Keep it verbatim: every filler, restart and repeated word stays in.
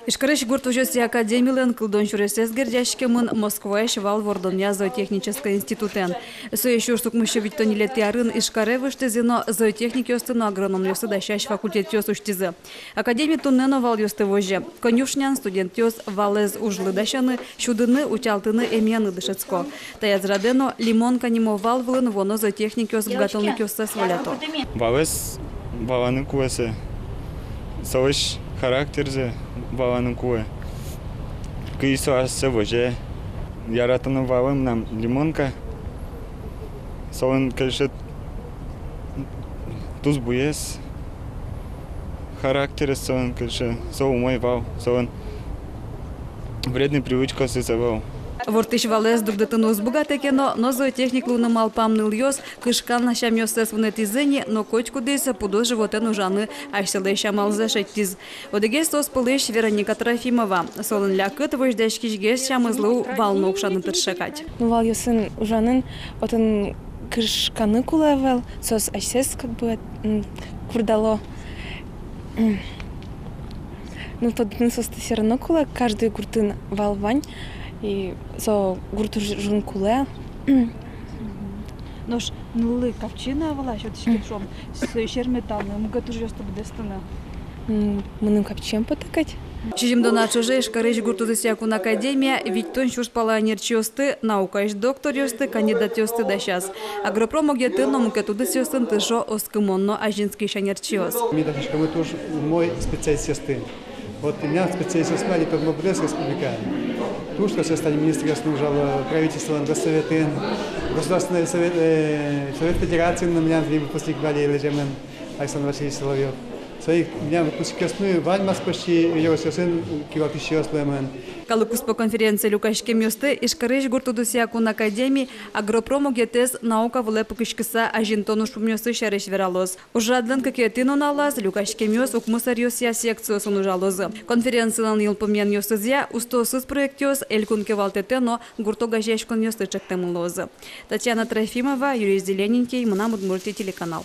Ижкарысь гурт ужъёсъя академилэн кылдон сюресэз герӟаськемын Москваысь вал вордонъя зоотехнической институтэн. Со сюрс укмыссю витьтон ньылетӥ арын Ижкаре выжтӥзы но зоотехникъёсты но агрономъёсты дасясь факультетъёс усьтӥзы. Академи туннэ но валъёсты возе. Конюшнян студентъёс валэз ужлы дасяны, сюдыны, утялтыны, эмъяны дышетско. Таяз радэ но Лимонка нимо вал вылын вуоно зоотехникъёс быгатонлыкъёссэс волято. Валэз валаны кулэ сое, солэсь характерзэ валаны кулэ. Кызьы со ассэ возе. Яратоно валэ мынам Лимонка. Солэн кельше тусбуез, характерез солэн кельше, со умой вал, солэн вредной привычкаосыз ӧвӧл. Ворттӥсь валэз дугдытыны уз быгатэ ке но, но зоотехник луыны малпам нылъёс кышкан сямъёссэс вунэтӥзы ини, но котькудӥз пудо-животэн ужаны асьсэлэсь амалзэ шедьтӥз. Одӥгез соос пӧлысь Вероника Трофимова. Солэн лякыт возьдаськисьгес сямызлы вал но укшаны тырше кадь. Ну, валъёсын ужанын отын кышканы кулэ ӧвӧл, соос асьсэс как бы, м, курдало. М. Ну, тодыны соосты всё равно кулэ, каждый гуртын вал вань, и со гурт уж-, ужын кулэ. Нош ныллы капчи на вылась, вот, шкет шуом, сое серметаны, мукет ужъёсты быдэстыны. М, мыным капчиен потэ кадь. Сизьымдон ар ӵоже Ижкарысь гурт удысъя кун академия витьтон сюрс пала ӧнерчиосты, наукаысь докторъёсты, кандидатъёсты дасяз. Агропром огъетын но мукет удысъёсын тыршо оскымон но азинскись ӧнерчиос. Ми дасяськомы туж умой специалистъёсты. Вот милям специалистъёсмы али тодмо быдэс республикаын. Туж тросэз тани министръёсын ужало, правительствоын, Госсоветын, Государственный совет, э, Совет Федерациын но милям тани выпускник вал лэземын, Александр Васильевич Соловьёв. Соин ик милям выпускникъёсмы ваньмаз почти ёросъёсын кивалтӥсьёс луэмын. Калык куспо конференцие люкаськемъёсты Ижкарысь гурт удысъя кун академи агропром огетэз наука вылэ пыкиськыса азинтон ужпумъёсыз сярысь вералоз. Ужрадлэн кыкетӥ нуналаз люкаськемъёс укмыс ёросъя секциосын ужалозы. Конференцилэн йылпумъянъёсызъя устоосыз проектъёс элькун кивалтэтэ но гурт огазеяськонъёслы ӵектэмын луозы. Татьяна Трофимова, Юрий Зелененький, «Мынам Удмуртие» телеканал.